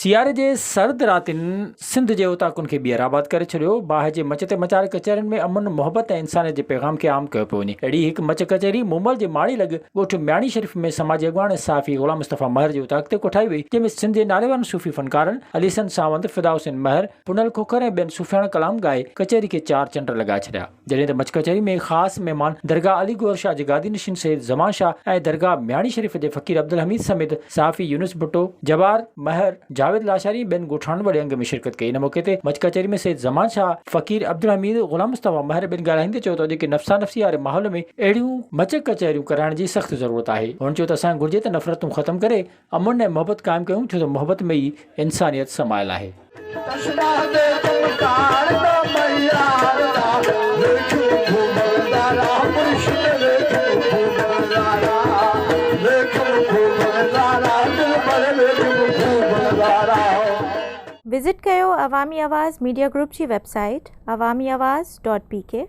سياري جي سرد راتين سنڌ جي اوطاقن کي ٻيهر آباد ڪري ڇڏيو. باهه جي مچ تي مچار ڪچهرين ۾ امن، محبت ۽ انسانيت جي پيغام کي عام ڪيو پيو وڃي. اهڙي ئي هڪ مچ ڪچهري مومل جي ماڙي لڳ ڳوٺ مياڻي شريف ۾ سماجي اڳواڻ ۽ صحافي غلام مصطفيٰ مهر جي اوطاق تي ڪوٺائي وئي، جنهن ۾ سنڌ جي ناليوارن صوفي فنڪارن علي حسن ساوند، فدا حسين مهر، پنهل کوکر ۽ ٻين صوفياڻا ڪلام ڳائي ڪچهري کي چار چنڊ لڳائي ڇڏيا. جڏهن ته مچ ڪچهري ۾ خاص مهمان درگاهه علي گوهر شاهه جي گادي نشين سيد زمان شاهه ۽ درگاهه مياڻي شريف جي فقير عبدالحميد سميت صحافي يونس ڀٽو، جبار مهر، جاويد لاشاري ۽ ٻين ڳوٺاڻن وڏي انگ ۾ شرڪت ڪئي. ان موقعي تي مچ ڪچهري ۾ سيد زمان شاهه، فقير عبدالحميد، غلام مصطفيٰ مهر ٻين ڳالهائيندي چيو ته اڄوڪي نفسا نفسي واري ماحول ۾ اهڙيون مچ ڪچهريون ڪرائڻ جي سخت ضرورت آهي. هن چيو ته اسان کي گهرجي ته نفرتون ختم ڪري امن ۽ محبت قائم ڪيون ڇو ته محبت ۾ ئي انسانيت سمايل آهي. وزٽ ڪيو عوامي آواز ميڊيا گروپ جي web site Awami Awaz dot P K.